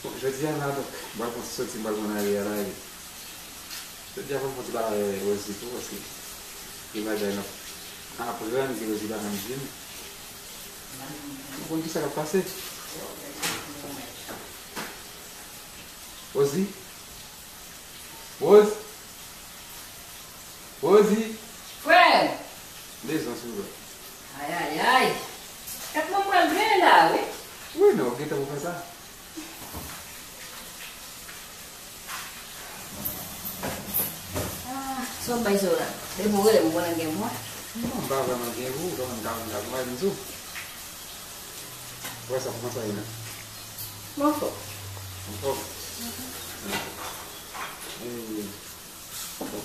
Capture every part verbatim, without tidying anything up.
Bon, jodi a la, donk, m pral pran ti soti, m pral pran lari a la, e jodi a, fò m fè yon ti pale avè Rosie tou, paske gen bagay n ap aprann ke Rosie pa konn di m. Ou konn kisa k ap pase? Rosie? Rose? Rosie? Frè m! Dezan, silvouplè. Ayayay! Kat mwen pral gen la, wi. Wi, men w gentan pou fè sa. Ah, sa w bay sa w la? Depi w rele m, ou konnen gen pou mwen? Non, m pa vrèman gen pou ou, kòman m ka konn ka konn di w. Wè sa, kòman sa ye menm? M anfòm. Anfòm? E, bon.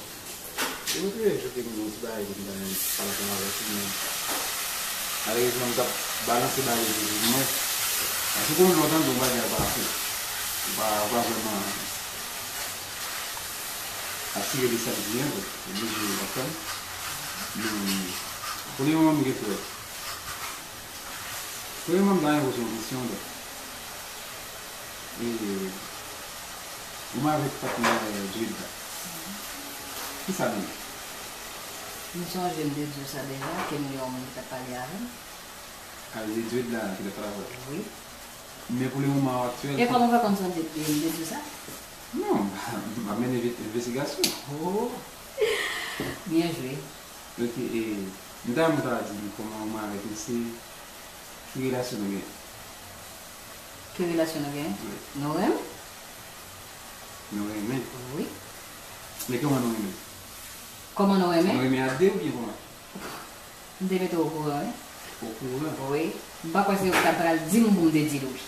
E mwen te vle joke m gen yon ti bagay pou m ta pale ansanm avèk ou, men malerezman m t ap balanse bagay yo sou mwen. Paske ou konnen lè w tande yon bagay pa fou, ou pa, ou pa vrèman atire de sa ki byen, ou oblije w ap tann. Men, premyèman, m gen frè. Premyèman, m ta renmen poze yon kesyon, donk. E, ou m avèk patnè Djed la. Kisa nou ye? M sonje m te di w sa deja, ke m gen yon moun ki t ap pale avè m. A, se Djed la ki t ap pale avè w? Wi. Men pou le moman aktyèl. E kòman w fè konn sa m te, m te di w sa? Non, m ap mennen enve-, envestigasyon. Oh! Byen jwe. Ok, e, m ta renmen w ta di m kòman ou marye avèk misye, ki relasyon nou genyen? Ki relasyon nou genyen? Wi. Nou renmen? Nou renmen? Wi. Men kòman nou renmen? Kòman nou renmen? Nou renmen a de oubyen kòman? M te mete w okouran, wi. Okouran? Wi. M pa kwè se ou k ta pral di m pou m te di l wi.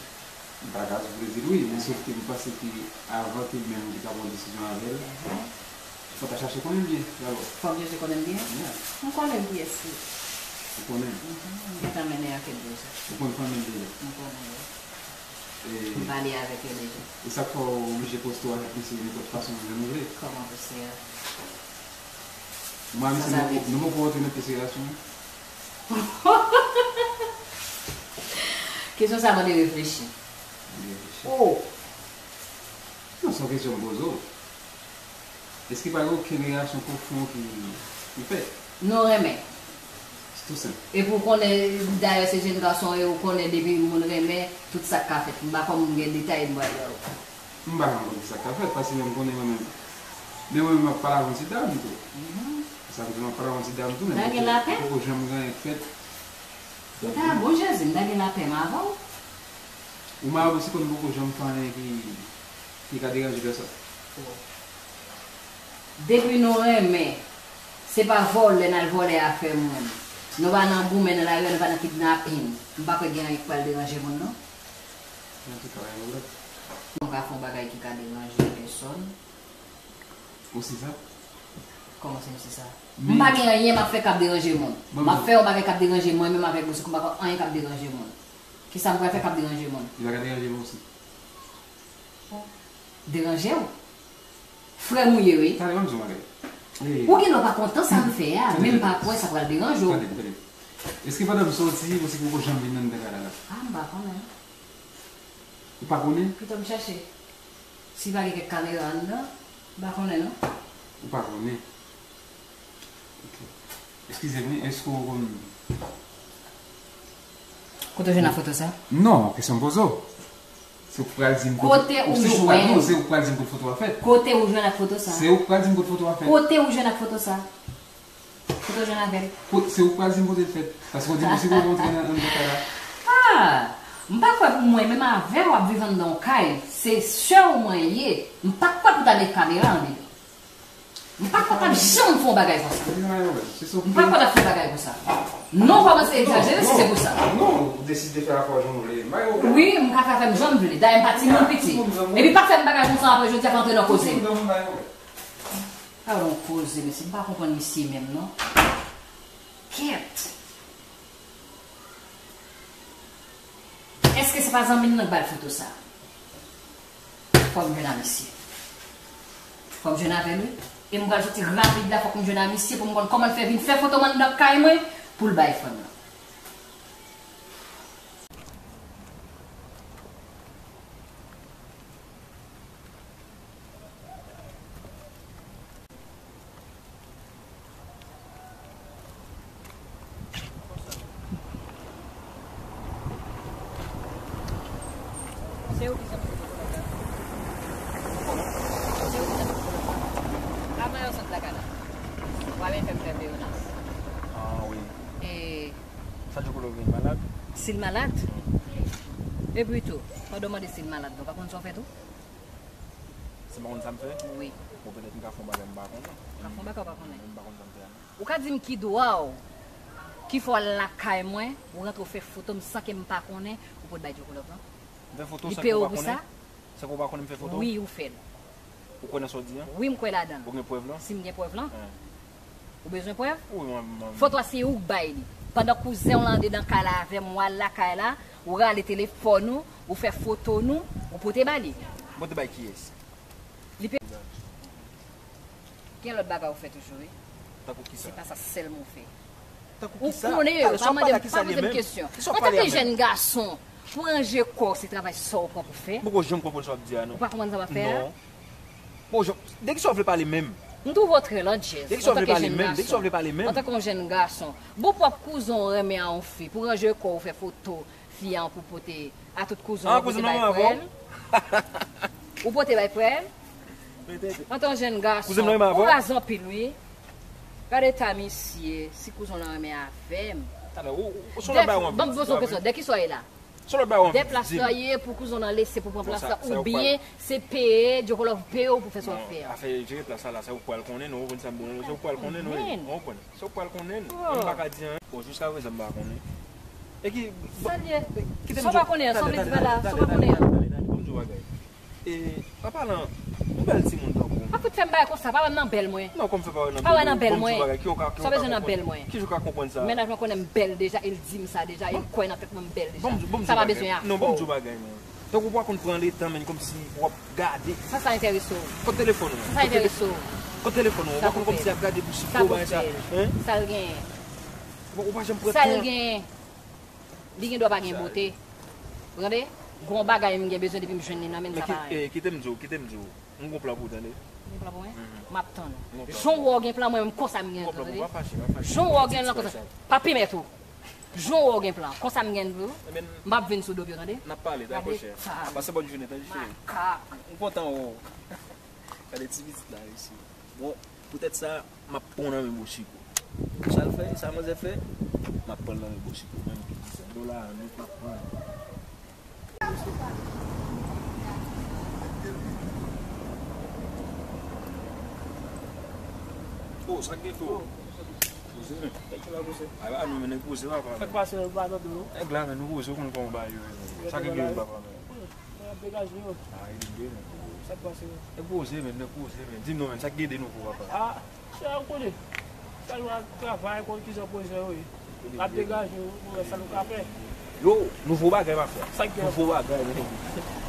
M pa ka di w pou te di l wi, men sòf ke m panse ke avan ke menm ou te ka pran desizyon avè l, fò w ta chache konnen l byen, dabò. Fò m chache konnen l byen? Yeah. M konnen l byen, si. Ou konnen? Mhm. M gentan mennen ankèt deja. Ou konn fanmi l deja? M konnen, wi. E m pale avèk yo deja. E sa k fè w oblije poste w avèk misye nenpòt fason jan nou vle? Kòman poste a? Mwen, misye, nou poko, nou poko rantre nan pyès relasyon an. Kesyon sa mande reflechi. Mande reflechi. Oh! Non, se yon kesyon m poze w. Èske pa gen okenn relasyon pwofon ki, ki fèt? Nou renmen. Se tou senp. Epi w konnen, dayè se jenn gason e ou konnen depi moun renmen, tout sa k ka fèt. M pa kwè m gen detay m pral ba w. M pa janm konn ki sa k ka fèt, paske mwen m konnen mwen menm. Men mwen menm m ap pale avè yon ti dam tou. Mhm. Sa vle di m ap pale avè yon ti dam tou, men m poko, poko janm gen anyen k fèt. M ta gen lapè. Ou ta bon Jezi, m ta gen lapè m avè w. Ou marye osi konn poko janm fè anyen ki, ki ka deranje pèsòn. Oh. Depi nou renmen, se pa vòlè n al vòlè afè moun. Nou pa nan goumen nan lari a, nou pa nan kidnapin. M pa kwè gen anyen k pral deranje moun, non. Antouka, pa gen pwoblèm. Nou ka fè yon bagay ki ka deranje pèsòn. Ou si sa? Kòman se m si sa? M pa gen anyen m ap fè k ap deranje moun. M ap fè yon bagay k ap deranje mwen menm avèk Bousouk, m pa kwè anyen k ap deranje moun. Kisa m pral fè k ap deranje moun? Li pa ka deranje mwen osi. Deranje w? Frè m ou ye, wi. Tande, ban m di w yon bagay. Ou gen lè w pa kontan sa m fè a, men m pa kwè sa pral deranje w. Tande, tande. Èske pandan m soti, ou si poko janm vin nan kay la? A, m pa konnen. Ou pa konnen? Pito m chache. Si pa gen kèk kamera anndan, m pa konnen, non. Ou pa konnen? Ok. Eskize m, èske w konn... Kote w jwenn ak foto sa? Non, kesyon m poze w. Se ou k pral di m kote, kote ou jwenn. Non, se ou k pral di m kote foto a fèt. Kote ou jwenn ak foto sa? Se ou k pral di m kote foto a fèt. Kote ou jwenn ak foto sa? Kote w jwenn avè l? Kot, se ou k pral di m kote l fèt. Paske w di m si w montre nan, nan kay la. Ah! M pa kwè pou mwen, menm avè w ap viv anndan yon kay. Se sè w mwen ye. M pa kwè pou ta met kamera andedan. M pa kwè t ap janm fè yon bagay konsa. M pa kwè t ap fè yon bagay konsa. Non, w kòmanse egzajere si se pou sa. Non, ou deside fè afè w jan w vle. Wi, m ka fè afè m jan m vle. Dayè, m pa timoun piti. Epi pa fè m bagay konsa apre jodi a fè antre nan koze m. Pa yon koze, mesye, m pa konprann misye menm, non. Kèt! Èske se pa zanmi m nan k ba l foto sa? Fò m jwenn a misye. Fò m jwenn avè l, wi. E m pral soti rapid la, fòk m jwenn a misye pou m konn kòman l fè vin fè foto m anndan kay mwen pou l bay fanm lan. Se ou ki janm foto kolòk la? Se ou ki janm foto kolòk la? Avan yo sot lakay la. Ou pa vin fè m pè Veyonas. Ah wi. E sa Djokolo vin malad? Si l malad? Epi tou, pandan w mande si l malad, ou pa konn sa w fè tou? Si m pa konn sa m fè? Wi. Bon, petèt m ka fè yon bagay m pa konnen. Ou ka fè yon bagay ou pa konnen? M pa konn sa m fè a non. Ou ka di m ki dwa w ki fè w al lakay mwen, ou rantre w fè foto m san ke m pa konnen, ou pot bay Djokolo lan? M fè foto san ke w pa konnen? Li peye w pou sa? San ke w pa konnen m fè foto? Wi, ou fè l. Ou kwè nan sa w di an? Wi, m kwè ladan l. Ou gen prèv lan? Si m gen prèv lan? Hein. Ou bezwen prèv? Wi, mwen, mwen. Foto a se ou k bay li. Pandan kouzen w lan andedan kay la avè m, ou al lakay la, ou rale telefòn ou, ou fè foto nou, ou pote ba li. Pote bay kiyès? Li pe- Gen lòt bagay ou fè toujou, wi. Tankou kisa? Se pa sa sèlman ou fè. Tankou kisa? Ou konnen yo, pa mande m, pa poze m kesyon. Antanke jèn gason, pou ranje kò w, se travay sa w pran pou fè? M poko janm konprann sa w ap di a non. Ou pa konprann sa w ap fè a? Non. Bon, de kisa w vle pale menm? M twouve w trè landjèz antanke jèn gason. De kisa w vle pale menm? Antanke yon jèn gason. Bon, pwòp kouzen w renmen a yon fi, pou ranje kò w fè foto fi an pou pote a tout kouzen w, ou pote bay frè l. Ou pote bay frè l? Antan jèn gason, ou raz anpil wi. Gade eta misye, si kouzen w lan renmen avè m. Talè, ou, ou, ou se yon lòt bagay w anvi di. Ban m poze w kesyon, de kisa w ye la? Se yon lòt bagay w anvi di. De plas la ye pou kouzen w lan lese pou pran plas la, oubyen se peye, Djokolo peye w pou fè sa w ap fè a? Afè jere plas la, la, se ou k pral konnen, non, ou konn sa m bon, se ou k pral konnen, non, ou konprann? Se ou k pral konnen l. Mwen m pa ka di anyen. Bon, jiskaprezan m pa konnen. E ki, sa l ye? Sa w pa konnen an, sa w vle di pa la, sa w pa konnen an. Ban m di w bagay. E, pa pale an, yon bèl timoun tankou w. Pa fout fè m bagay konsa, pa wè m nan bèl mwen. Non, kòm fè pa wè nan bèl ou, ban m di w bagay, ki ou ka, ki ou ka konprann. Pa wè nan bèl mwen. Ki jan ou ka konprann sa? Mennaj mwen konnen m bèl deja, e l di m sa deja, e l kwè nan tèt mwen m bèl deja. Sa pa bezwen afè. Non, ban m di w bagay, man. Tankou w pa konn pran letan, menn, kòmsi w ap gade. Sa, sa enterese w? Kot telefòn ou? Sa, sa enterese w? Kot telefòn ou? Ou pa konn kòmsi ap gade bouch li, gwo bagay sa. Sa l genyen? Ou pa janm pran tan. Sa l genyen? Li gen dwa pa gen bote. Ou tande? Gon bagay m gen bezwen depi m jwenn li nan men l, sa pa anyen. Men ki-, eh, kite m di w, kite m di w. M gon plan pou ou, tande? Ou gon plan pou mwen? M ap tann ou. Jan w wè w gen plan, mwen menm konsa m gen plan, tande? Jan w wè w gen plan konsa. Pa pèmèt ou. Jan w wè w gen plan, konsa m gen pou ou. M ap vin sou do pye w, tande? N ap pale, dakò, chè. Pase bòn jounen, tande, cheri? Makak. M kontan wè w. Gade ti pitit la resi. Bon, poutèt sa, m ap pran w nan men Bochiko. Sa l fè, sa manzè fè, m ap pran l nan men Bochiko. Menm ki di sa. Dola a, nou tout pran. Oh, sa k gen tou? Poze, men. Nèg la poze. Ay, pa nou, men nèg poze, papa. Sa k pase, yo pa tande nou? Nèg la, men nou poze, ou konn kòman bagay yo ye, men. Sa k gen, papa, men. Mwen ap degaje yo. Ah, e de, men. Sa k pase, men? Nèg poze, men, nèg poze, men. Di m non, men, sa k gen de nouvo, papa? Ah, chè, ou konnen. Sèlman travay, konn kijan pwojè yo ye. Ap degaje yo, pou wè sa nou ka fè. Yo, nouvo bagay, papa. Sa k gen? Nouvo bagay, men.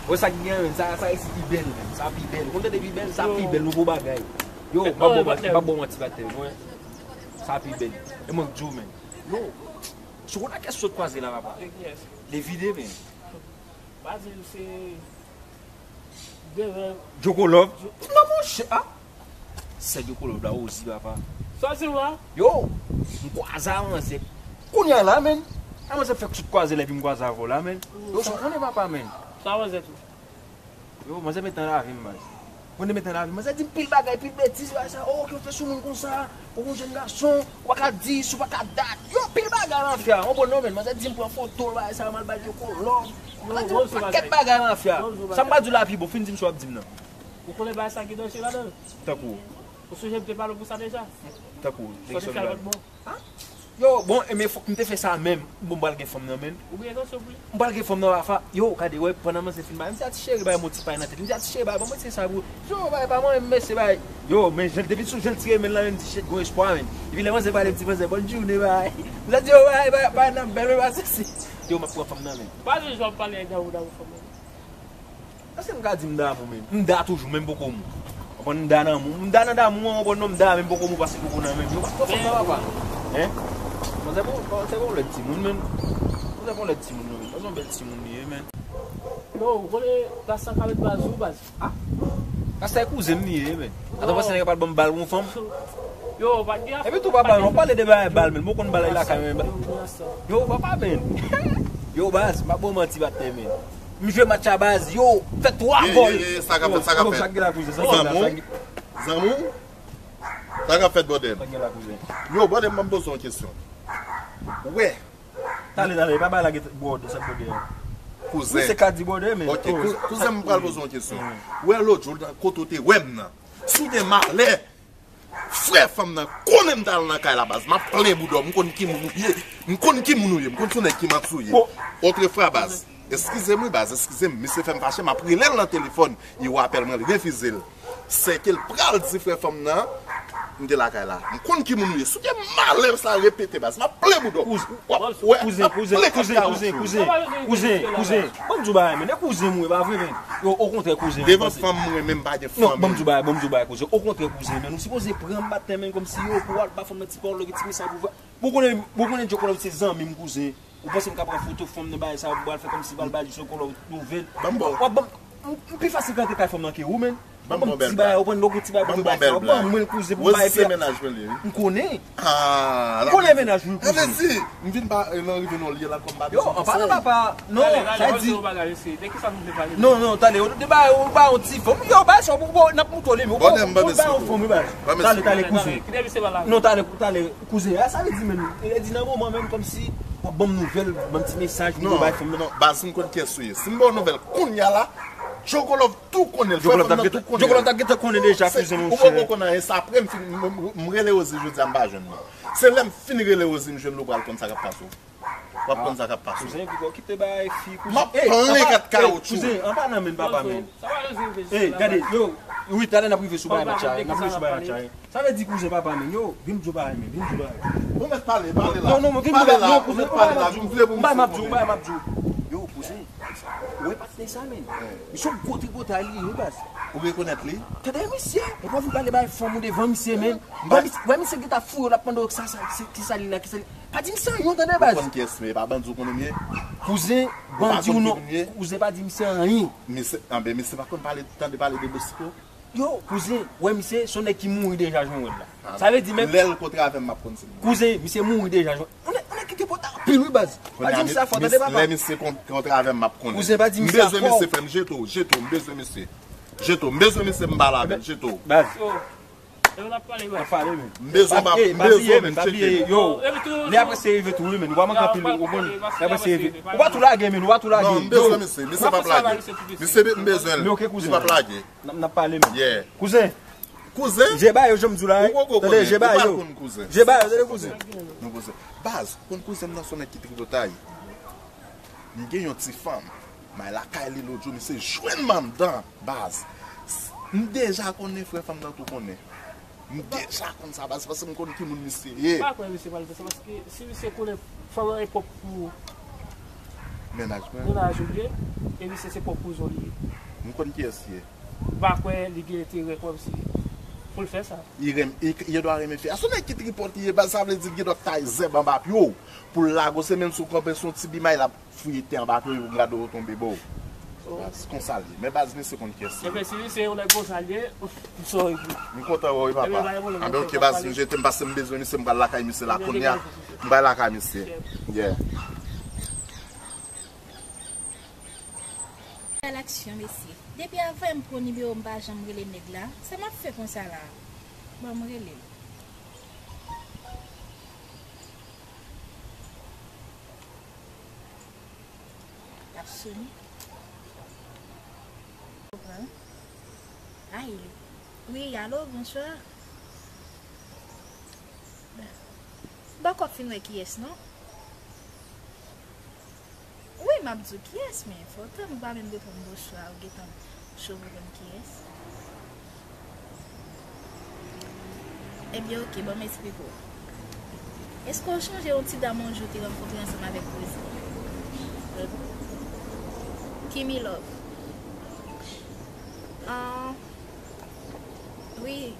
Wè sa k gen, men. Sa, sa isi pi bèl, men. Sa pi bèl. Ou konn tande pi bèl? Sa pi bèl, nouvo bagay. Yo, m pa bon, m pa bon manti, patnè. Mwen, sa pi bèl. E mwen k di w, men. Yo, sou konn ak kiyès sot kwaze la, papa? De kiyès? De vide, men. Pa di l se devan Djoko Love. Di m non, monchè, ah. Sè Djoko Love la, Ozi, papa. Sa w di m la? Yo, m kwaze a manzè. Kounye a la, menn. A manzè fèk sot kwaze la, epi m kwaze avè w la, menn. Yo, sa w konnen, papa, menn. Sa manzè di w? Yo, manzè met nan lavi m, baz. Mwen te met nan lavi, manzè di m pil bagay, pil betiz, bagay sa, oh, ke w fè sou moun konsa, ou yon jèn gason, ou pa ka di, si w pa ka dat. Yo, pil bagay mafya, yon bon non, men, manzè di m pran foto, bagay sa, m al bay Djoko Love. Manzè di m pakèt bagay mafya. Sa m pral di w la pi bon, fin di m sa w ap di m nan. Ou konnen bagay sa gen danje ladan l? Tankou? Ou sonje m te pale w pou sa deja? Tankou? Sa w te fè a pa t bon. Yo, bon, ebyen, fòk m te fè sa menm. Bon, m pral gen fanm nan, menn. Ou gen entansyon pou li? M pral gen fanm nan, papa. Yo, gade, wè, pandan manzè fin bay, m di a ti cheri bay m yon ti pay nan tèt. M di a ti cheri bay, ban mwen ti sa pou. Yo, bay, pa mwen, mesye, bay. Yo, men, jan l te vin sou jan l tire men l la, menm ti cheri, gon espwa, menn. Epi lè manzè pale, m di manzè, bòn jounen, bay. Manzè di, yo, bay, bay, bay, nan bèl, men, pa sesi. Yo, m ap pran fanm nan, menn. Pa di jan w ap pale, dawou, dawou, fanm nan. Èske m ka di m damou menm? M da toujou, men m poko mou. Konprann, m da nan mou. M da nan damou an, konprann non, m da, men m poko mou pase koko nan men m. Yo, pa twò fanm nan, papa. Hein? Manzè bon, manzè bon lèd timoun, menn. Manzè bon lèd timoun, non, menn. Manzè yon bèl timoun li ye, menn. Yo, ou konnen, Rasta ka met baz ou, baz. Ah? Rasta e kouzen m li ye, menn. Atò, panse nèg la pral ban m bal pou yon fanm? Yo, pa gen afè. Epi tou, papa, nou pale de bagay bal, menn. Mwen konn bal lakay, menn. Yo, papa, menn. Yo, baz, m pa ba w manti, patnè, menn. M jwe match a baz, yo, fè twa gòl. Ye, ye, ye, sa k ap fèt, sa k ap fèt. Sa k gen la, kouzen, sa k gen la, sa k gen. Zanmi w? Sa k ap fèt, bòdè m? Sa k gen la, kouzen? Yo, bòdè m, ban m poze w yon kesyon. Ou wè? Tale, tale, pa bay la, bòdè, sa bòdè a. Kouzen. Wi, se ka di bòdè, men. Ok, kouzen, m pral poze w yon kesyon. Ou wè lòt jou, kote w te wè m nan? Si w gen malè, frè fanm nan konnen m t al nan kay la, baz. M ap plen bouda w. M konn ki moun ou ye. M konn ki moun ou ye. M konn sou nèg ki mans ou ye. Otrefwa, baz. Eskize m, wi, baz. Eskize m. Misye fè m fache. M ap rele l nan telefòn. Li wè apèl mwen, li refize l. Sèke l pral di frè fanm nan, m te lakay la. M konn ki moun ou ye. Si w gen malè sa repete, baz. M ap plen bouda w. Kouzen, kouzen, kouzen, kouzen, kouzen, kouzen, kouzen, kouzen. Ban m di w bagay, men. E kouzen m ou ye, pa vre, men. Yo, okontrè, kouzen. Devan fanm mwen menm, m pa gen fanmi. Non, ban m di w bagay, ban m di w bagay, kouzen. Okontrè, kouzen, men, ou sipoze pran m bat tè, men, kòmsi yo, pou w al ba fanm nan ti pawòl, gen ti mesaj pou fè. Bon, konnen, bon, konnen Djokolo se zanmi m, kouzen. Ou panse m ka pran foto fanm nan bagay sa, pou al fè kòmsi pral ba Djokolo nouvèl. Ban m ba w. W ap ban m, m, m pi fasil rantre kay fanm nan ke ou, men. Ban m yon bèl blag. Ou konn, bon, ti bagay pou fè. Ban m yon bèl blag. Ban mwen, kouzen, pou bay. Rosie se mennaj mwen li, wi. M konnen. Ah, m konnen mennaj mwen, kouzen. Sa vle di, m vin pa, eh, nan rive nan lye la kòm pa bezwen konsèy. Yo, an palan papa, non, sa di. Non, non, tande, ou te bay, ou bay yon ti fanm. Yo, bay sa, ou, ou, n ap moutre li, men ou bay yon fanm, wi, bay. Tande, tande, kouzen. Non, tande, tande, kouzen. A, sa vle di, men, e di nan moman menm, kòmsi, w ap ban m nouvèl, ban m ti mesaj, pou bay fanm nan. Non, non, baz, m konn kiyès ou ye. Si m ba w nouvèl kounye a la, Djokolo tou konnen l, frè fanm nan tou konnen l. Djokolo t ap gentan konnen deja, kouzen, monchè. Ou poko konn anyen, se apre m fin, m, m, m rele Rosie jodi a, m pa jwenn li. Se lè m fin rele Rosie, m jwenn li, ou pral konn sa k ap pase w. W ap konn sa k ap pase w. Kouzen, piga w kite bay fi, kouzen. M ap plen kat kawoutchou. Kouzen, an pa nan men papa, men. Ey, gade, yo, wi, talè n ap rive sou bay match la, n ap rive sou bay match la. Sa vle di kouzen papa men, yo, vin m di w bagay men, vin m di w bagay. Ou mèt pale, pale la. Non, non, vin m di w bagay, non, kouzen, ou bay m ap di w, ou bay m ap di w, ou bay m ap di w. Yo, kouzen, ou wè patnè sa men. Misye yon gwo tripotay li ye, wi baz. Ou rekonèt li? Tande misye, ou pa vin pale bay fanm ou devan misye men. Wè misye, wè misye gentan fou yo, l ap mande w sa, sa, se, kisa li la, kisa li. Pa di misye anyen, tande baz. Ou konn kiyès m ye, pa bandi ou konnen m ye? Kouzen, bandi ou non, kouzen pa di misye anyen. Misye, anben, misye pa konn pale, tande pale de Bosiko? Yo, kouzen, wè misye, se yon nèg ki mouri deja, jan w wè l la. Sa vle di menm. Lè l kontre avè m, m ap konn si l mouri. Kouzen, misye mouri deja, jan. Yon nèg, yon nèg ki te pote anpil, wi, baz. Pa di misye a fò, tande papa. Lè misye kon-, kontre avè m, m ap konnen. Kouzen, pa di misye a fò. M bezwen misye, frè m, jete w, jete w, m bezwen misye. Jete w, m bezwen misye, m pale avè l, jete w. Baz. Yo, e w ap pale, baz. N ap pale, men. M bezwen, m bezwen, men, tcheke. Yo, li ap eseye rive tou, wi, men. Ou pa manke anpil, ou konn. Li ap eseye rive. Ou pa tou lage, men, ou pa tou lage. Non, m bezwen misye, misye p ap lage. Misye, m bezwen l. Men ok, kouzen. Misye p ap lage. N ap, n ap pale, men. Yeah. Kouzen. Kouzen? Je ba yo, jan m di w la, wi. Tande, je ba yo. Je ba yo, tande, kouzen. Nou kouzen. Baz, ou konn kouzen m nan se yon nèg ki tripotay. M gen yon ti fanm. M al lakay li lòt jou, misye jwenn m anndan, baz. M deja konnen frè fanm nan tou konnen. M deja konn sa, baz, paske m konn ki moun misye ye. M pa kwè misye pral fè sa, paske si misye konnen fanm nan e pwòp pou mennaj mwen, mennaj ou li ye, e misye se pwòp kouzon li ye. M konn kiyès li ye. M pa kwè li gen enterè kòmsi pou l fè sa. Li renm-, li, li dwa renmen fi a. Se yon nèg ki tripòt li ye, baz, sa vle di l gen dwa k tay zèb anba pye w. Pou l lage w, se menm si w kanpe sou yon ti bimay, l ap fouye tè anba pye w, pou gade w tonbe, bo. Baz, konsa l ye. Men baz, misye konn kiyès li ye. Ebyen, si misye yon nèg konsa l ye, m sòri pou ou. M kontan wè w wi, papa. Anben, ok, baz, m jete m, paske m bezwen misye, m pral lakay misye la kounye a. M pral lakay misye. Yeah. Bèl aksyon, mesye. Depi avanyè m pran nimewo m pa janm rele nèg la. Sa m ap fè konsa la? Ban m rele l. L ap sonnen. Ay, wi, alo, bonswa. M poko fin wè kiyès, non. Wi, m ap di w kiyès, men fò w tann, ou pa menm reponn bonswa, ou gentan cho pou konn kiyès. Ebyen, oke, ban m esplike w. Èske w chonje yon ti dam yon jou te rankontre ansanm avèk Rosie? Kimi Love. Ah, wi,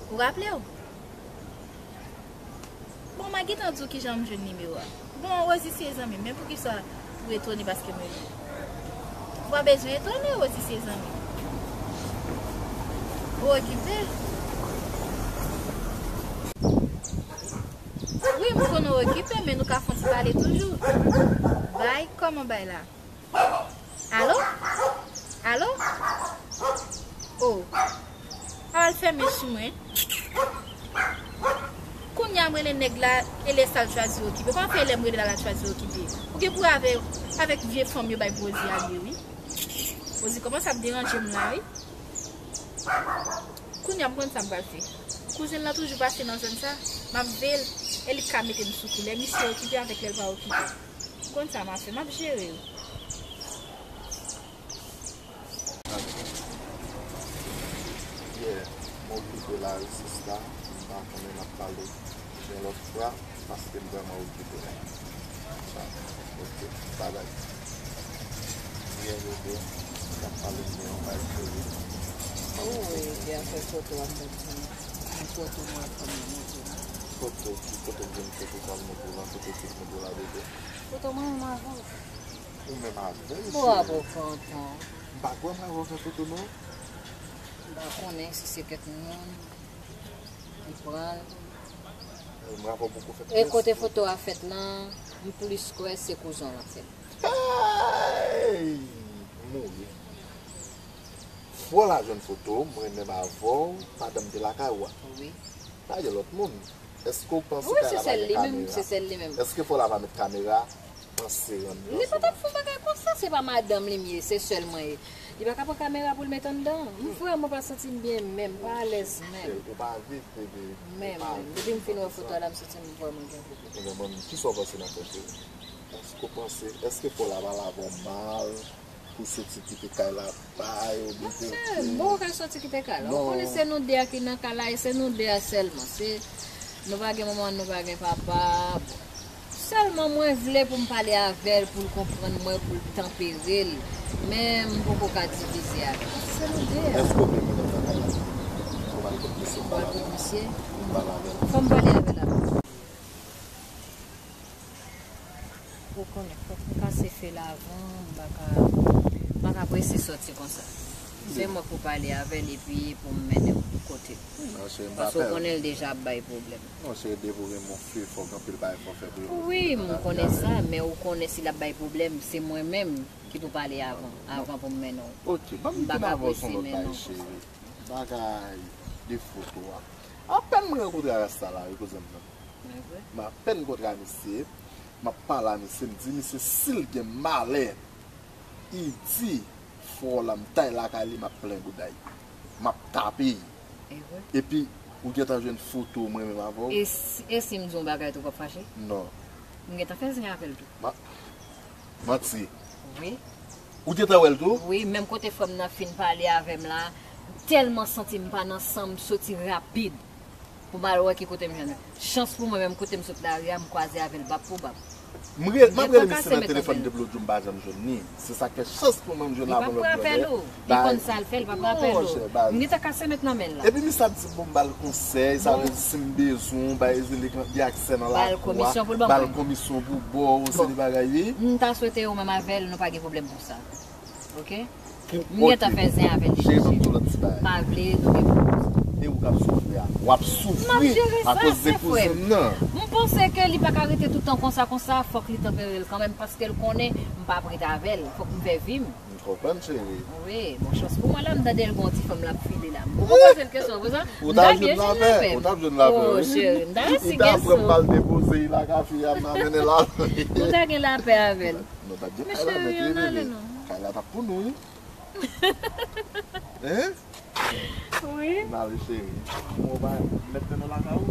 ou raple w? Bon, m a gentan di w kijan m jwenn nimewo a. Bon, Rosie se zanmi m, men poukisa ou etone paske m rele w? Ou pa bezwen etone, Rosie se zanmi m. Ou okipe? Wi, m konnen w okipe, men nou ka fè yon ti pale toujou. Bay, kòman bay la? Alo? Alo? Oh. Pa al fèmen sou mwen. Kounye a m rele nèg la, e lè sa l chwazi okipe. Pa fè lè m rele la, la chwazi okipe. Ou gen pou avè, avèk vye fanm yo bay Rosie a vre, wi. Rosie kòmanse ap deranje m la, wi. Kounye a m konn sa m pral fè. Kouzin lan toujou pase nan zòn sa, m ap veye l, e li k ka mete m sou kou. Lè misye okipe avèk lè l pa okipe. M konn sa m ap fè, m ap jere yo. Yè, mwen okipe la wi sista, m pa konnen n ap pale yon lòt fwa, paske m vrèman okipe la. Sa, ok, bagay. Byen jodi, n ap pale m gen yon bagay cheri. Ou wi, gen afè foto ap mèt di. Yon foto mwen ak fanmi m montre m. Foto, ki foto m gen foto sa l montre w la, foto tout moun yo la depi. Foto mwen menm avè w. Ou menm avè l, cheri. Bravo, Fantan. M pa kwè m avè w fè foto non. M pa konnen si se kèk moun ki pran l. E kote foto a fèt lan, m plis kwè se kouzon l ap fè l. Hey! M mouri. Fò w la jwenn foto, mwen menm avè w, pandan m te lakay ou a. Wi. Pa gen lòt moun. Èske w panse kay la pa gen kamera? Wi, se sèl li menm, se sèl li menm. Èske fò w la pa met kamera? Panse rann nan. Li pa t ap fè yon bagay konsa, se pa madanm li m ye, se sè l mwen ye. Li pa ka pran kamera pou l met anndan. M vrèman pa santi m byen menm, m pa alèz menm. Cheri, ou pa vit, bebe. Menm, menm. Depi m fin wè foto a la, m santi m vrèman gen pwoblèm. Ebyen, ban m, kisa w panse n ap fè, cheri? Èske w panse, èske fò w la pa lave w mal? Pou soti kite kay la bay ou bebe. Monchè, m poko ka soti kite kay la. Ou konnen se nou de a ki nan kay la, e se nou de a sèlman. Se, nou pa gen manman, nou pa gen papa. Bon. Sèlman mwen vle pou m pale avè l, pou l konprann mwen, pou l tanpere l. Men m poko ka divize avè l. Se nou de a. Èske w vle mwen nan kay la? Ou pral kot misye, m pale avè l. Ou pral kot misye? M pale avè l. Fò m pale avè l avan. Ou konnen, fòk m kase fè l avan, m pa ka, m pa ka prese sòti konsa. Se mwen pou pale avè l epi pou m mennen l kote l. Paske ou konnen l deja ap bay pwoblèm. Non, cheri, depi w gen mon fè, fòk anpil bagay fò fè pou yo. Wi, m konnen sa, men ou konnen si l ap bay pwoblèm, se mwen menm ki pou pale avan, avan pou m mennen w. Ok, ban m vin avè w sou yon lòt bagay, cheri. Bagay de foto a. Apèn m rankontre a rasta la, wi, kouzin m nan. Men vre. M apèn kontre a misye, m ap pale a misye, m di misye si l gen malè, li di fò w la m tay lakay li, m ap plen bouda l. M ap tape l. E vre. Epi, ou gentan jwenn foto mwen menm avè w? E si, e si m di yon bagay tou, w ap fache? Non. M gentan fè zen avè l tou. Ma-, Manti. Wi. Ou gentan wè l tou? Wi, menm kote frè m nan fin pale avè m la, m tèlman santi m pa nan san m, m soti rapid pou m al wè ki kote m jwenn l. Chans pou mwen, menm kote m sot lari a, m kwaze avè l bab pou bab. M re-, m ap rele misye nan telefòn depi lòt jou, m pa janm jwenn li. Se sa k fè chans pou mwen m jwenn l avan lòt jwè. Li konn sa l fè, li p ap rapele w. M gentan kase met nan men l la. Epi misye ap di, bon, m ba l konsèy, sa vle di si m bezwen, bay li gen aksè nan lakou a, ba l komisyon pou l ban mwen. Ba l komisyon pou ba w, se de bagay, wi. M ta swete ou menm avè l, nou pa gen pwoblèm pou sa. Ok? M gentan fè zen avè l. Cheri, ban m di w lòt ti bagay. Pa vle, nou gen pwoblèm. E ou k ap soufri a. W ap soufri akoz de kouzin m nan. M panse ke li pa ka rete toutan konsa, konsa, fòk li tanpere l kanmenm, paske l konnen m p ap ret avè l. Fòk m fè vi m. M konprann, cheri. Wi, bon chans pou mwen la, m tande l gon ti fanm l ap file la. M poko poze l kesyon, pou sa, m ta byen jwenn lapè. Ou t ap jwenn lapè, wi. O, cheri, m ta resi gen sou. Ou ta pran m al depoze l lakay fi a, m ap mennen l ale. Ou ta gen lapè avè l. Non, t ap gen kay la mèt, wi, bebe. Kay la t ap pou nou, wi. Hein? Wi. N ale, cheri. Bon, bay, mèt mennen w lakay ou?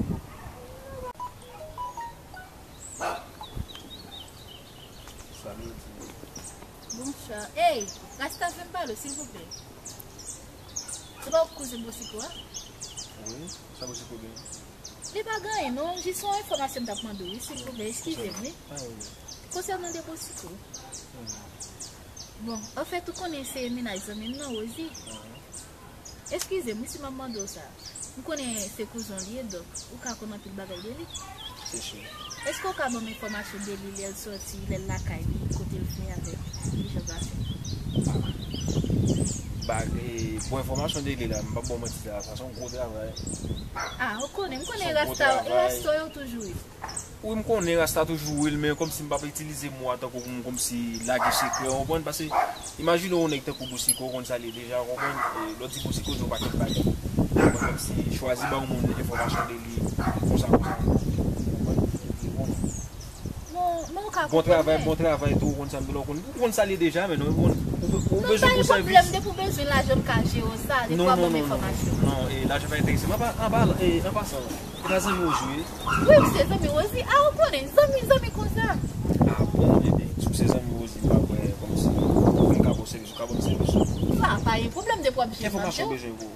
Salut. Bonswa. Ey, Rasta, fè m pale w, silvouplè. Se pa ou k koze Bosiko a? Wi, sa Bosiko gen? Li pa gen anyen, non. Jis yon enfòmasyon m t ap mande w, wi, silvouplè. Eskize m, wi. Konsènan de Bosiko. Hmm. Bon, anfèt, ou konnen se mennaj zanmi m nan, Rosie. Mhm. Eskize m, wi, si m ap mande w sa. M konnen se kouzon li ye, donk, ou ka konn anpil bagay de li. Se si. Èske w ka ban m enfòmasyon de li, lè l sòti, lè l lakay li, kote l fè avèk, kijan l pase? Ba, e, bon enfòmasyon de li la, m p ap ba w manti la, sa se yon gwo travay. Ah, ou konnen, m konnen rasta, rasta yo toujou wi. Wi, m konnen rasta toujou wi, men kòmsi m p ap itilize mo a tankou m kòmsi lage sekrè, w konprann? Paske, imajine yon nèg tankou Boucicaut, ou konn sa li ye deja, w konprann? E, lè w di Boucicaut, se yon pakèt bagay. Mwen kòmsi chwazi ba yon moun enfòmasyon de li, konsa, konsa. Ou konprann? Bon travay, bon travay tou, ou konn sa m di la, ou konn, ou konn sa li ye deja, men ou, ou, ou bezwen pou sèvis. Depi w bezwen lajan, m ka jere w sa, depi w ap ban m enfòmasyon. Non, non, non, non, non, non, e, lajan pa enterese m. Anba, anba, e, an pasan, e pa zanmi Rosie w ye? Wi, m se zanmi Rosie. Ah, ou konnen, zanmi, zanmi konsa. Ah bon, ebyen, si w se zanmi Rosie, m pa kwè kòmsi m ka ba w sèvis, ou ka ban m sèvis ou. Pa, pa gen pwoblèm, depi w ap jere m, m ap jere w. Enfòmasyon w bezwen pou,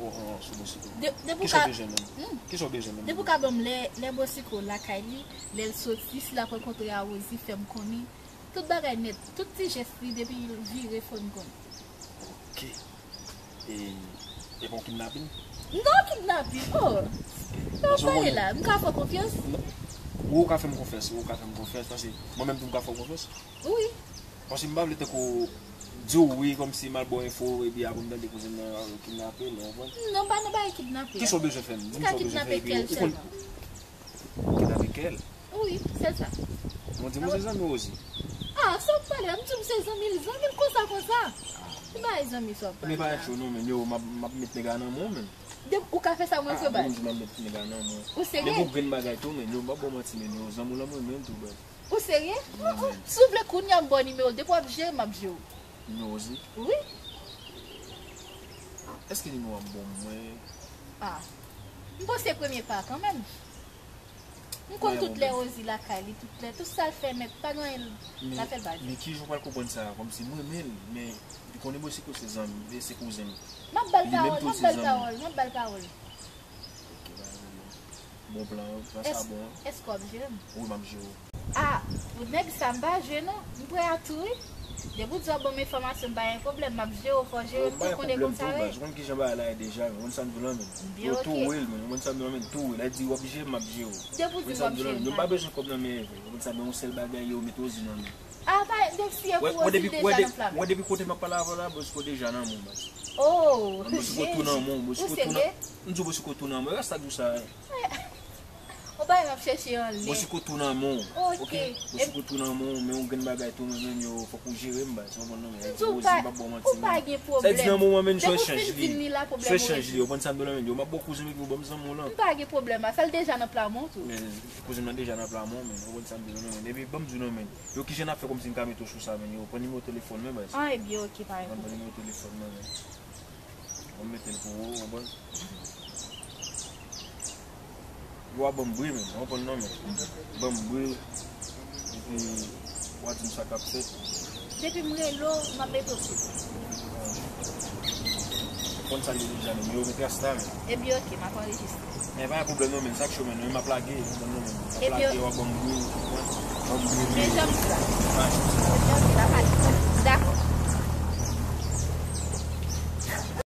sou Boucicaut? Kisa w bezwen menm? Kisa w bezwen menm? Depi w ka ban m lè, lè Boucicaut lakay li, lè l soti, si l ap rankontre a Rosie, fè m konnen. Tout bagay nèt, tout ti jès li depi l vire fò n konn. Ok. E, e pa yon kidnapin? Non, kidnapin, oh! Sa w ap pale la, m ka fè w konfyans? Wi, ou ka fè m konfyans, wi, ou ka fè m konfyans, paske mwen menm tou m ka fè w konfyans. Wi. Paske m pa vle tankou di w wi, kòmsi m al ba w enfo, epi apre m tande kouzen nan kidnape l, ou konprann? Non, m pa nan bagay kidnape. Kisa w bezwen fè m? Di m sa w bezwen fè, epi ou konn. Kidnape kè l? Wi, se sa. Mwen di m ou se zanmi Rosie. Ah, sa w ap pale la? M di w m se zanmi l, zanmi l konsa konsa. Ki bagay zanmi sa w ap pale la? Men pa cho non, men yo, m ap, m ap met nèg la nan men w, men. Depi ou ka fè sa mwen fè baz. Ah, m di m ap met nèg la nan men w. Ou serye? Depi w grenn bagay tou, men yo, m p ap ba w manti, men yo, zanmi w lan mwen menm tou, baz. Ou serye? Si w vle kounye a m ba w nimewo l, depi w ap jere m, m ap jere w. Nimewo Rosie? Wi. Èske nimewo a m bon mwen? Ah. M panse premye pa kanmenm. M konn tout lè Rosie lakay li, tout lè, tout sa l fè nèt, pa gen anyen l pa fè l pa di. Men kijan w pral konprann sa, kòmsi m renmen l, men li konnen Boucicaut se zanmi, se kouzen m. M ap ba l pawòl, m ap ba l pawòl, m ap ba l pawòl. Ok, pa gen pwoblèm. Bon plan, plan sa bon. Èske w ap jere m? Wi, m ap jere w. Ah, nèg sa m pa jwe non, m prè a tou wi. Depi w di w ap ban m enfòmasyon, m pa gen pwoblèm, m ap jere w, fò w jere m tou, konnen konsa wi. Ou konn kijan bagay la ye deja, men ou konn sa m di w lan, men. Yo touwe l, men ou konn sa m di w lan, men, touwe l. Lè di w ap jere m, m ap jere w. Depi w di m w ap jere m, m pa jere. Yo pa bezwen kòb nan men Hervé, ou konn sa, men yon sèl bagay, yo mete Rosie nan men. Ah, pa, depi si e pou Rosie, l deja nan plan. Wè depi kote m ap pale avè w la, Boucicaut deja nan men w, baz. Oh, Boucicaut tou nan men w, Boucicaut tou nan. M di w Boucicaut tou nan men w, rasta di w sa. Yon bagay m ap chèche anlè. Boucicaut tou nan men w. Ok. Boucicaut tou nan men w, men yon grenn bagay tou, men menm yo, fòk ou jere m, baz. Ou konprann non, men. M di w pa, ou pa gen pwoblèm. Sa di nan men w, men, sou echanj li. Sou echanj li, ou konprann sa m di w lan, men. Yo, m ap ba w kouzen m epi w ban m zanmi w lan. M pa gen pwoblèm, afè l deja nan plan mwen tou. Men, kouzen m nan deja nan plan mwen, men. Ou konprann sa m di w lan, men. Epi, ban m di w non, men. Yo, kijan n ap fè kòmsi m ka mete w sou sa, men. Yo, pran nimewo telefòn mwen, baz. Ah, ebyen, ok, pa gen pwoblèm. Pran nimewo telefòn mwen, men. Ban m mete l pou ou, ou konprann? Yo a ban m bri, men, ou konprann non, men. Ban m bri, epi w a di m sa k ap fèt. Depi m rele w, m ap mete w sou. Ou konn sa l ye deja, men, yo mete asta, men. Ebyen, ok, m ap anrejistre. Men, pa gen pwoblèm non, men, sa k cho, men, men m ap lage, ou konprann non, men. M ap lage, w a ban m bri, ou konprann? Ban m bri, men. Men jan m di la. Men jan m di la, pa gen pwoblèm. Dakò.